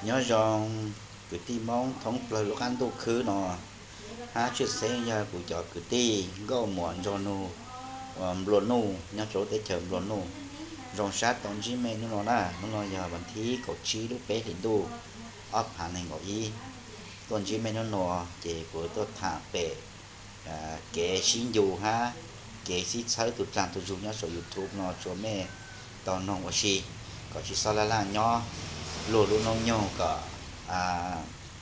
Nyob zoo kwv tij Hmoob thoob plaws lub qab ntuj khwb no, hab tshwj xeeb yog kuv cov kwv tij nkauj muam nraug nug uas nplua nuj nyob rau lub teb chaws nplua nuj. Zoo sab tau ntsib mej hnub no na, hnub no yog vas thib kaum tsib lub peb hlis ntuj ob phav nees nkaum ib. Tuaj ntsib mej hnub no ces kuv tuaj tham pem kev sib ncu hab kev sib txhawb tus dlaag tus zug nyob saum YouTube no rua mej tau noog ua si, kom tsis xob laj laj nyob luag lub noob nyoog, kom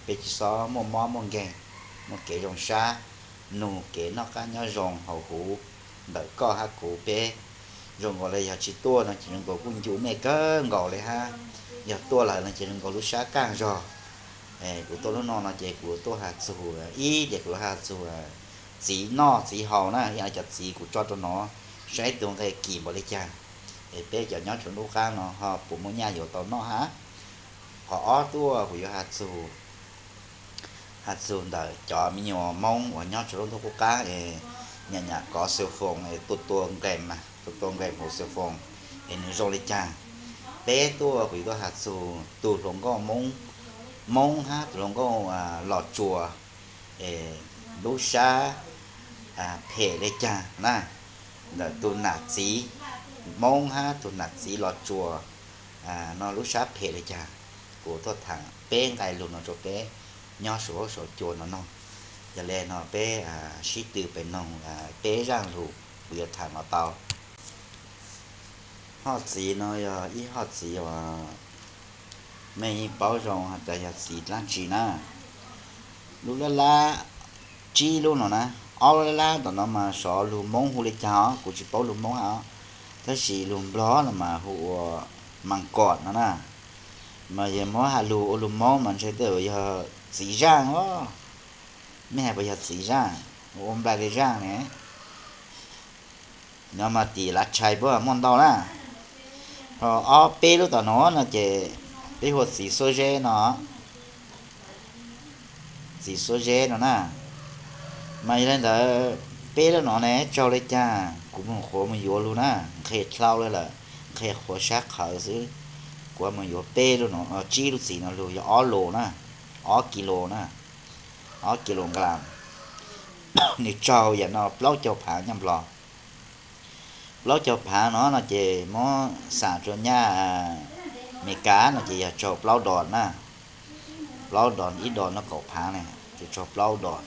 peb tsis xob muaj mob muaj nkeeg, muaj kev zoo sab, nug kev noj qab nyob zoo hauv huv ntawm koj hab kuv peb. Zoo nkaus le yog tsis tuaj no ces zoo nkaus kuj ncu mej kawg nkaus le hab, yog tuaj lawm no ces zoo nkaus lub sab kaaj zog. Kuv tuaj lub no no ces kuv tuaj has txug, ib ces kuv has txug txiv noj txiv haus na, ib cov txiv kuv tso rau no, saib tug nqe kim npaum le caag, es peb cov nyob rua lub qab no ho puas muaj nyaj yuav tau noj hab. Qhov ob tuaj kuv yuav has txug has txug ntawm cov me nyuam Moob uas nyob rua lub ntuj qub qab es nyam nyam kov xwm foos es tua tua nqes mas tua tua nqes hauv xwm foos es nws zoo li cas. Peb tuaj kuv yuav tuaj has txug tug hluas nkauj Moob, Moob hab tug hluas nkauj Los Tsuas es lub sab phem li cas na, ntawm tug nam txiv Moob hab tug nam txiv Los Tsuas no lub sab phem li cas. Kuv tuaj tham peb nqai lug no rua peb nyob saum huab saum cua no noog. Yog le no peb sib tw pem noog peb zaaj lug kuv yuav tham no tau. Hoj txiv no yog ib hoj txiv uas mej yeej paub zoo has tas yog txiv dlaab tsi na. Lub lab lab tsib lub no na, ob lub lab lab tom no mas sov lug Moob hu li cas os, kuv tsis paub lug Moob hab os, tab sis lug Nplog no mas hu ua mas kom no na. Mas yog muab has lug ua lug Moob mas ntshe tej zaum yog txiv zaaj os. Mej has puas yog txiv zaaj, ua nplai li zaaj ne. No mas tim lav tshais puab muaj ntau na. Ho ob peb lub tom no no ces peb hu ua txiv xuab zeb no. Txiv xuab zeb no na. Mas yog le ntawd peb lub no ne tsaug le caag kuv moog qhuav moog yuav lug na, nqhes dlhau le lawm, nqhes qhuav sab qhawv xwb. Kuv moog yuav peb lub no, tsib lub txiv no lug yog ob lus na, ob kis lus na, ob kis lus nqlas. Nws tsaug yam no plaub caug phaav nyaj Nplog. Plaub caug phaav no no ces muab xam rua nyaj Amelikas no ces yog tsaug plaub dos na. Plaub dos, ib dos no kaum phaav ne, ces tsaug plaub dos.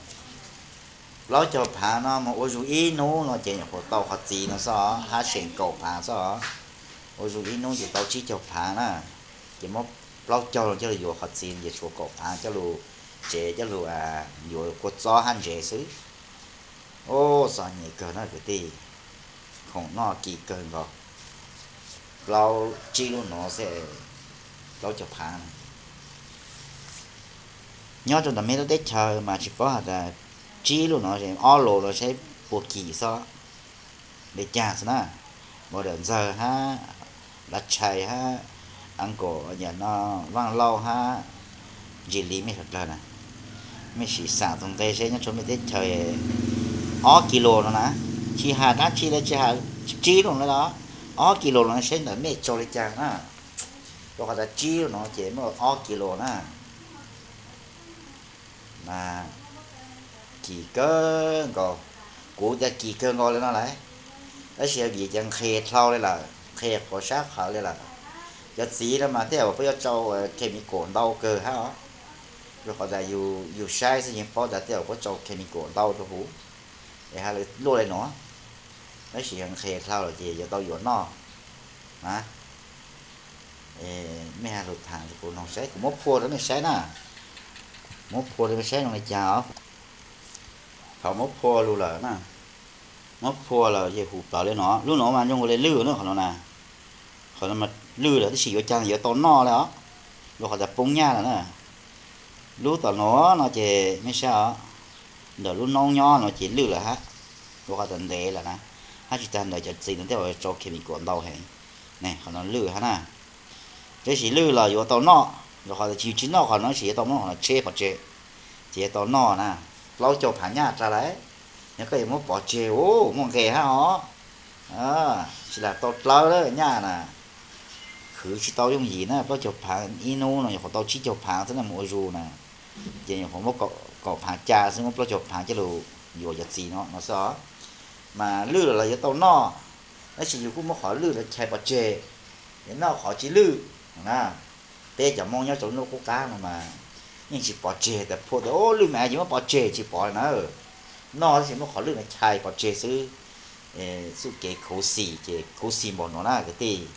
Plaub caug phaav no mas ua zug ib nub no ces nyuam qhuav tau qhov txiv no xwb os, hab seem kaum phaav xwb os. Ua zug ib nub ces tau tsib caug phaav na. Ces muab plaub caug no coj lug yuav qhov txiv ces tshuav kaum phaav coj lug tsev coj lug yuav kua txob hab ntsev xwb. Ub, txom nyem kawg na kwv tij, khoom noj kim kawg nkaus. Plaub tsib lub no xwb, plaub caug phaav na. Nyob rau ntawm mej lub teb chaws mas tsis paub has tas tsib lub no ob lus no saib puas kim xwb, li cas xwb na. Ua dawm Ntxawg hab, Lav Tshais hab, Aas Kaum, yam no Vaaj Lauj hab, Ntsis Lis mej sawv dlawg na. Mej sim xam tug nqe seb nyob rua mej teb chaws ob kis lus no na, tsis has dlaab tsi le, tsis has tsib lub no le los, ob kis lus no saib ntawm mej tsaug li cas na. Rua qhov tas tsib lub no ces muaj ob kis lus na. Mas kim kawg nkaus, kuv tas kim kawg nkaus le no lawm, tab sis vim cas nqhes dlhau le lawm, nqhes qhuav sab qhawv le lawm. Cov txiv no mas tej zaum puab yuav tsau chemical ntau kawg hab os. Rua qhov tas yus saib xwb yeej paub tas tej zaum puab tsau chemical ntau rua huv es ha luaj le no. Tab sis nqhes dlhau lawm ces yuav tau yuav noj na. Mej ha lug tham rua kuv noog saib, kuv muab phua rua mej saib na. Muab phua rua mej saib zoo le caag os. Thaum muab phua lug lawm na, muab phua lawm ces huv plawg le no, lub no mas zoo le lwj na qhov no na. Qhov no mas lwj lawm tab sis yuav caag yuav tau noj le os, rua qhov tas poob nyaj lawm na. Lub tom no no ces mej saib os, ntawm lub noob nyob no ces lwj lawm hab, rua qhov tas ntev lawm na, hab tsis tag ntawd cov txiv no tej zaum tsau chemical ntau heev. Ne qhov no lwj hab na. Tab sis lwj los yuav tau noj, rua qhov tas tsis, tsis noj qhov no sis yuav tau muab qhov no tsheb pov tseg, ces yuav tau noj na. Plaub caug phaav nyaj tas lawm, yog koj yuav muab pov tseg, ub, muaj nqe hab os. Tsis lam tau dlawb lawm nyaj na. Khwv tsis tau yooj yim na, plaub caug phaav ib hnub no nyuam qhuav tau tsib caug phaav xwb na, mus ua zuj na, ces nyuam qhuav muab kaum phaav ca xwb, muab plaub caug phaav coj lug yuav cov txiv no no xwb os. Mas lwj los yuav tau noj, tab sis yus kuj muab qhov lwj los chais pov tseg, yuav noj qhov tsis lwj na. Peb cov Hmoob nyob rau lub ntuj qub qab no mas yeej tsis pov tseg tas phua tas lwj mas yus muab pov tseg tsis pov na. Noj tab sis muab qhov lwj no chais pov tseg xwb. Txuj kev khuv xim ces khuv xim npaum no na kwv tij.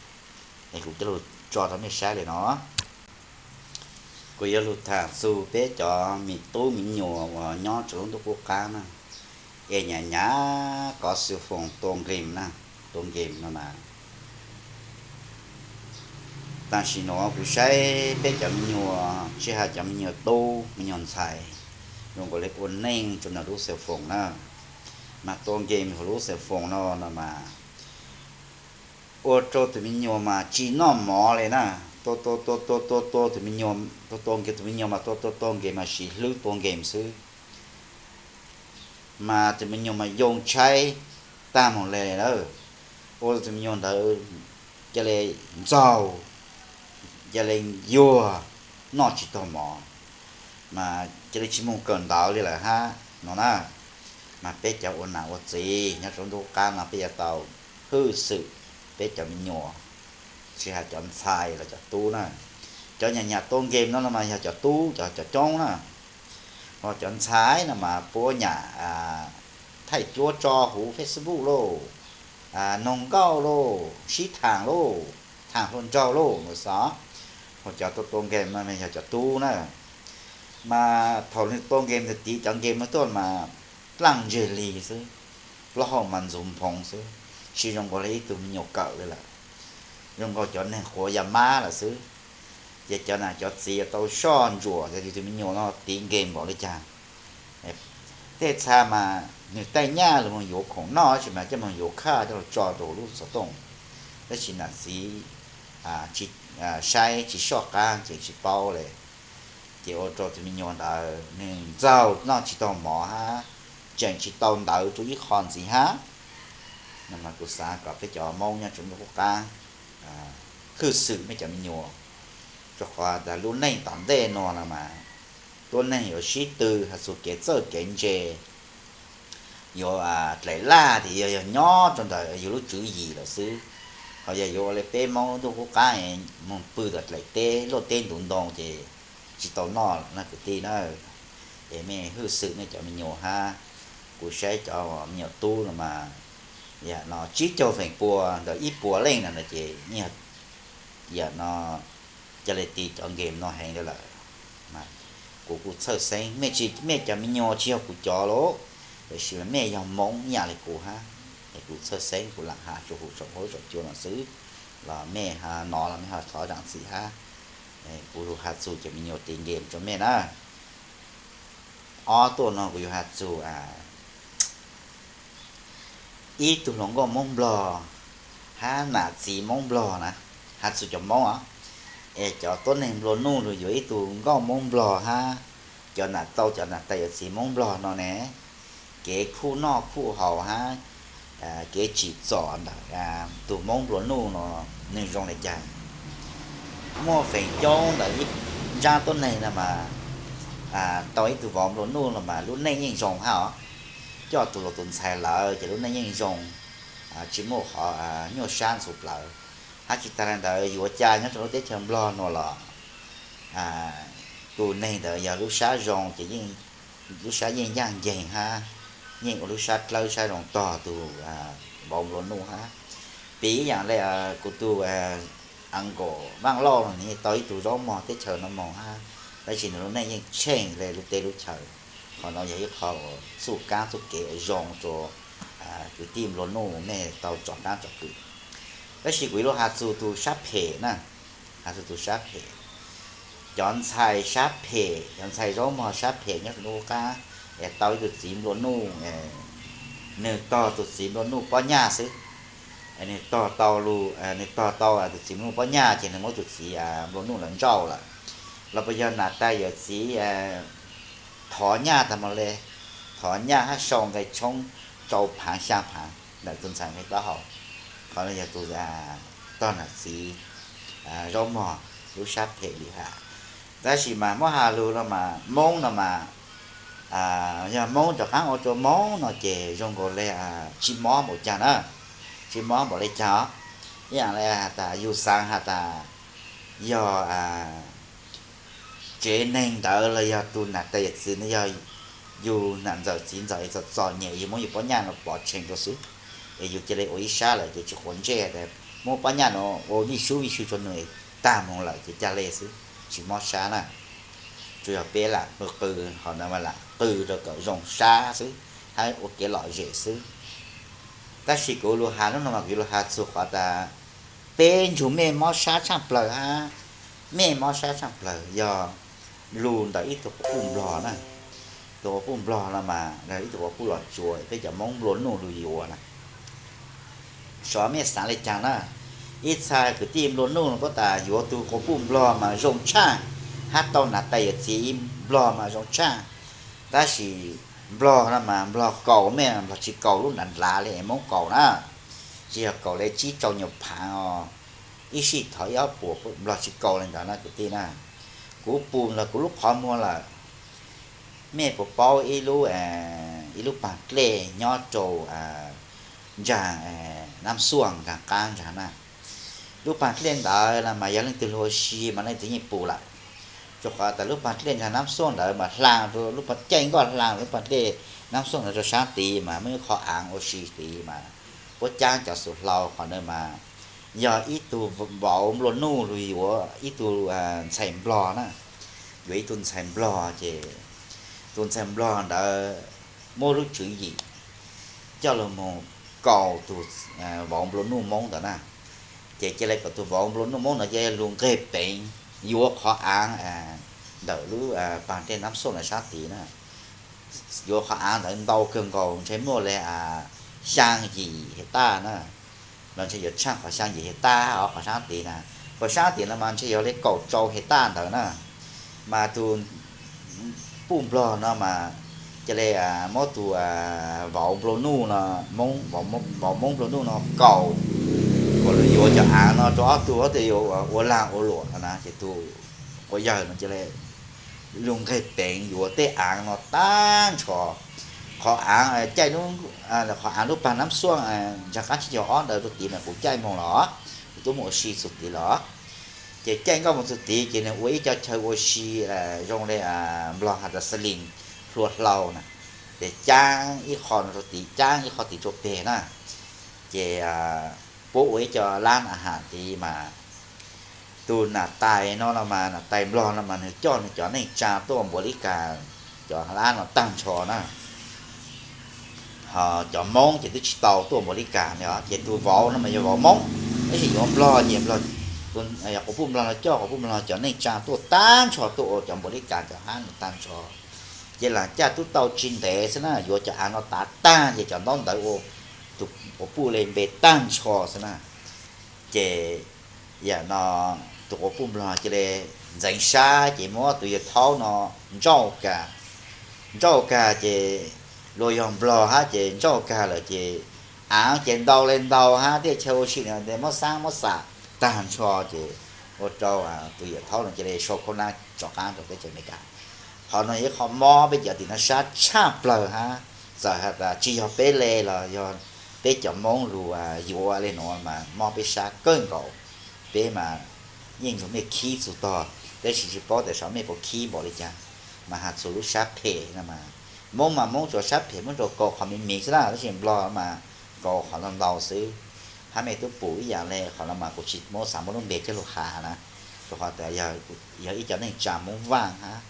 Es kuv coj lug tso rau mej saib li no. Kuv yuav lug tham txug peb cov me tub me nyuam uas nyob rau lub ntuj qub qab na, es nyam nyam kov xwm foom tua game na, tua game no mas tam sim no kuv saib peb cov me nyuam, tsis hais cov me nyuam tub me nyuam ntxhais, zoo nkaus li ua neej rau ntawm lub xwm foom na, mas tua game hauv lub xwm foom no no mas ua rau tus me nyuam mas tsis noj mov li na. Tua tua tua tua tua tua tus me nyuam, tua tua game, tus me nyuam mas tua tua tua game mas sim hlwb tua game xwb, mas tus me nyuam mas yoo tshaib tag moog le lawm. Ua tus me nyuam ntawd ca le ntxaug, ca le yuag, noj tsis taug mov, mas ca le tsis moog kawm ntawv li lawm hab no na. Mas peb cov ua nam ua txiv nyob rau ntuj qab no peb yuav tau hwj xwm peb cov me nyuam, tsis hais cov ntxhais los cov tub na. Cov nyam nyam tua game no no mas yog cov tub cov coob na, ho cov ntxhais no mas puab nyam thaij duab tso huv Facebook lauj, noog nkauj lauj, sib thaam lauj, thaam hluas nraug lauj no xwb. Ho cov tua tua game no yog cov tub na. Mas thaum nws tua game ntawd tiv cov game no tuaj mas plaaj ntseg lig xwb, plaub hau mas ntxuv nphoov xwb, tsis zoo nkaus li ib tug me nyuam kawm li lawm. Zoo nkaus cov neeg quav ya mab lawm xwb. Ces cov nam cov txiv yuav tau soj ntsuam yog tus me nyuam no tiv game npaum li cas. Tej txha mas nws taij nyaj los moog yuav khoom noj tab sis mas coj moog yuav khaj coj los tso rau lub xov tooj, tab sis nam txiv tsis saib tsis soj qab ces tsis paub li. Ces ua rau tus me nyuam ntawd nws ntxaug noj tsis taug mov hab tseem tsis tau ntawv rau ib qho ntxiv hab. No mas kuv xav kom peb cov Moob nyob rau ntuj qub qab hwj xwm mej cov me nyuam, rau qhov tas lub neej tom ntej no no mas tuab neeg yuav sib tw has txug kev txawj kev ntse, yuav dlaim laj tias yog, yog nyob rau ntawm yus lub tswv yim lawm xwb. Ho yog yuav ua li peb Moob lub ntuj qub qab moog pw tom dlaim teb luaj teb ntuv ntoo ces tsis tau noj na kwv tij na. Es mej hwj xwm mej cov me nyuam hab, kuv saib cov me nyuam tub no mas yam no tsib caug feem pua ntawm ib puas leej no ces yeej yam no ca le ti cov game no heev li lawm. Kuv kuj txhawj xeeb, mej cov me nyuam tsis yog kuv cov lauj, tab sis mej yog Moob ib yam li kuv hab, es kuv txhawj xeeb kuv lam has rua huv tsoom huab tsoom cua no xwb, los mej nov los mej ho thov zaam txim hab. Kuv lug has txug cov me nyuam ti game rua mej na. Ob tuaj no kuv yuav has txug ib tug hluas nkauj Moob Nplog hab nam txiv Moob Nplog na, has txug cov Moob os. Es cov tuab neeg nplua nuj lug yuav ib tug nkauj Moob Nplog hab cov nam tau cov nam tais yawm txiv Moob Nplog no ne, kev khuj noj khuj haus hab kev tsim txom ntawm tug Moob nplua nuj no nwg zoo le caag. Muaj feem coob ntawm ib ntsab tuab neeg no mas tau ib tug vauv nplua nuj no mas lub neej yeej zoo hab os. Coj tug laus tug ntxhais lawm ces lub neej yeej zoo, tsis muaj qhov nyuaj sab ntxhuv plawv. Hab tsis tag le ntawd yuav ua cas nyob rau lub teb chaws Nplog nuav los tus neeg ntawd yog lub sab zoo ces lub sab yeej yaaj nceeg hab yeej ua lub sab dlawb sab zoo tog tug vauv nplua nuj hab. Piv ib yaam le kuv tug uncle Vaaj Lauj no nws tau ib tug zaub mog teb chaws no moog hab, tab sis nws lub neej yeej tsheej le lub teb lub chaws. Qhov no yog ib qho uas txuj kaab txuj kev zoo rua kwv tij nplua nuj mej tau tsom kaab tsom kwm. Tab sis kuv yuav lug has txug tug sab phem na, has txug tug sab phem. Cov ntxhais sab phem, cov ntxhais zaub mog sab phem nyob rua ntuj qub qab es tau ib tug txiv nplua nuj, nwg tog tug txiv nplua nuj pob nyaj xwb. Nwg tog tau lug, nwg tog tau tug txiv nplua nuj pob nyaj ces nwg muab tug txiv nplua nuj lawm ntsauj lawm. Los puas yog nam tais yawm txiv thov nyaj tag mo le, thov nyaj hab sau nqe tshoob rau phaav xyaa phaav ntawm tug ntxhais nqe taub hau. Qhov no yog tug tog nam txiv zaub mog, lub sab phem li has. Tab sis mas muab has lug no mas Moob no mas, yog Moob rov qaab ua rua Moob no ces zoo nkaus le tsi mob npaum caag na, tsi mob npaum le caag os. Ib yaam le has tas yug xaav has tas yog tsev neeg ntawd los yog tug nam tais yawm txiv no yog yug nam ntxawm txiv ntxawm es txom txom nyem yug muab yug pob nyaj no pov tsheej rua xwb, es yug ca le ua ib sab lawm ces tsi quav ntsej tas muab pob nyaj no ua vij sub vij sw rua nwg tag moog lawm ces ca le xwb, tsi mob sab na. Tsuas yog peb lam qw qw, ho ntawd mas lam qw rau kom zoo sab xwb, hab ua kev lom zem xwb. Tab sis kuv lug has hnub no mas kuv yuav lug has txug qhov tas peb ntsug mej mob sab tshaaj plawg hab, mej mob sab tshaaj plawg yog lug ntawm ib tug quas puj nplog na. Tug quas puj nplog no mas ib tug quas puj los tsuas peb cov Moob nplua nuj lug yuav na. Xyov mej xaav le caag na, ib txha kwv tij nplua nuj no paub tas yuav tug quas puj nplog mas zoo tshaaj, hab tau nam tais yawm txiv nplog mas zoo tshaaj. Tab sis nplog no mas nplog kaus mej, nplog tsi kaus lub nrad nrad le es Moob kaus na, tsi yog kaus le tsib rau nyuag phaav os, ib sij thov ib ob puas nplog tsi kaus le ntawd na kwv tij na. Kuv pum ntawm kuv lub qhov muag lawm, mej puas paub ib lub, ib lub paag dlej nyob rau nraag Nab Xuaj nraag qaab nraag na. Lub paag dlej ntawd no mas yog leej twg lug ua si mas leej twg yeej pum lawm. Rua qhov tas lub paag dlej nraag Nab Xuaj ntawd mas hlaang rua lub paag, caij nkoj hlaang lub paag dlej Nab Xuaj ntawd rua saab tid mas muaj ib qho aav ua si tid mas puab caab cov xuv hlau qhov ntawd mas yog ib tug vauv nplua nuj lug yuav ib tug ntxhais nplog na, yuav ib tug ntxhais nplog ces tus ntxhais nplog ntawd muab lub tswv yim coj lug moog kaus tus vauv nplua nuj Moob ntawd na. Ces ca le kom tus vauv nplua nuj Moob ntawd ca le lug nqeg peev yuav qhov aav ntawm lub paag dlej Nab Xuaj ntawd saab tid na. Yuav qhov aav ntawd ntau kawg nkaus, ntshe muaj le xyaa yim hais taj na, los ntshe yuav tshaaj qhov xyaa yim hais taj os qhov saab tid na. Qhov saab tid no mas ntshe yog le kaum rau hais taj ntawd na. Mas tus puj nplog no mas ca le muab tus vauv nplua nuj no, vauv Moob nplua nuj no kaus, kaus lug yuav cov aav no rua ob tug, ob tug yuav ua laag ua luam na. Ces tus quas yawg no ca le lug nqeg peev yuav tej aav no taag nrho. Qhov aav caij, qhov aav lub paag Nab Xuaj nraag qaab tsib caug ob ntawd rua tid mas kuv caij moog los, kuv tub moog ua si txug tid los. Ces caij nkoj moog txug tid ces nwg ua ib co chaw ua si zoo le nplog has tas xas lis hlua hlau na. Ces caab ib qho no rua tid, caab ib qho tid rua peg na. Ces puab ua ib co lab a has tid mas tus nam tais no los mas nam tais nplog no mas nwg coj nwg cov neej tsaa tuaj npuav li kas cov lab no taag nrho na. Ho cov Moob ces twb tsi tau tuaj npuav li kas ne os. Ces tus vauv no mas yog vauv Moob, tab sis yuav nplog ces quas puj nplog no coj quas puj nplog cov neej tsaa tuaj taag nrho tuaj ua cov npuav li kas cov hab no taag nrho. Ces laag caj tub tau tsi ntev xwb na, yuav cov aav no tav taag ces cov ntaub ntawv ua tus quas puj le npe taag nrho xwb na. Ces yam no tus quas puj nplog cia li ntxeev sab ces muab tus yawg thaub no ntsauj kag. Ntsauj kag ces luag yog nplog hab ces ntsauj kag lawm ces aav ces ntau le ntau hab tej chaw ua si no muab xaab muab xam taag nrho ces ua rau tus yawg thaub no cia li sau khaub nab rov qaab rua teb chaws Amelikas. Qhov no yog ib qho mob peb cov tim no sab tshaj plawg hab. Txawm has tas tsis yog peb le los yog peb cov Moob lug yuav le nuav mas mob peb sab kawg nkaus. Peb mas yeej nrug mej khib txug tog, tab sis tsis paub tas saum mej puas khib npaum li cas, mas has txug lub sab phem no mas Moob mas Moob tsuas sab phem Moob tsuas kaus qhov miv miv xwb na, tab sis nplog mas kaus qhov ntau ntau xwb. Hab mej tub pum ib yam le qhov no mas kuv tsis muab xav muab lub npe coj lug has na, rua qhov tas yog ib co neej tsaa Moob Vaaj hab.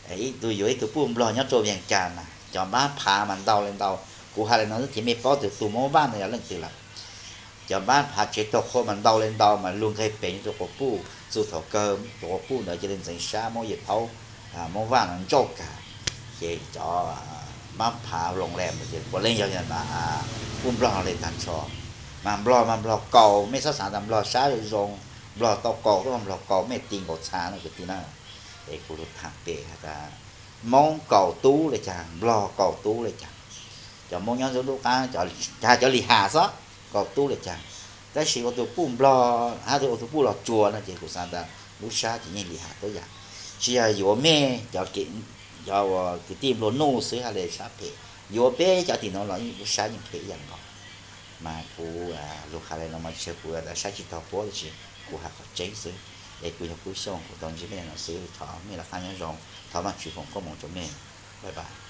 Ib tug yuav ib tug puj nplog nyob rua Vias Cas na, cov npab phav mas ntau le ntau. Kuv has le no xwb ces mej paub tug tug Moob Vaaj no yog leej twg lawm. Cov npab phav tsev taug qhua mas ntau le ntau mas lug nqeg peev rua quas puj, txug thaum kawg tus quas puj ntawd cia li ntxeev sab muab yawg thaub Moob Vaaj no ntsauj kag. Ces cov npab phav loo le ces puav leej yog puj nplog le taag nrho. Mas nplog mas nplog kaus, mej xob xaav tas nplog sab zoo zoo, nplog tau kaus tuaj, nplog kaus mej ti nkaus txha no kwv tij na. Es kuv lug thaam pem has tas Moob kaus tub le caag, nplog kaus tub le caag. Cov Moob nyob ntxub ntuj qaab, cov Lis Has xob kaus tub le caag. Tab sis ua tus puj Nplog hab ua tus puj Los Tsuas no ces kuv xav tas lub sab ces yeej li has tuab yam. Tsis yog yuav mej cov, cov uas kwv tij nplua nuj xwb hab le sab phem, yuav peb cov tim nuav los lub sab yeej phem ib yam nkaus. Mas kuv lug has le no mas tsis yog kuv sab tsis tau puab tab sis kuv has qhov tseeb xwb. Es kuv yog Kub Xyooj, kuv tau ntsib mej no xwb, thov mej laj qab nyob zoo, thov Vaajtswv foom koob moov rua mej. Bye bye.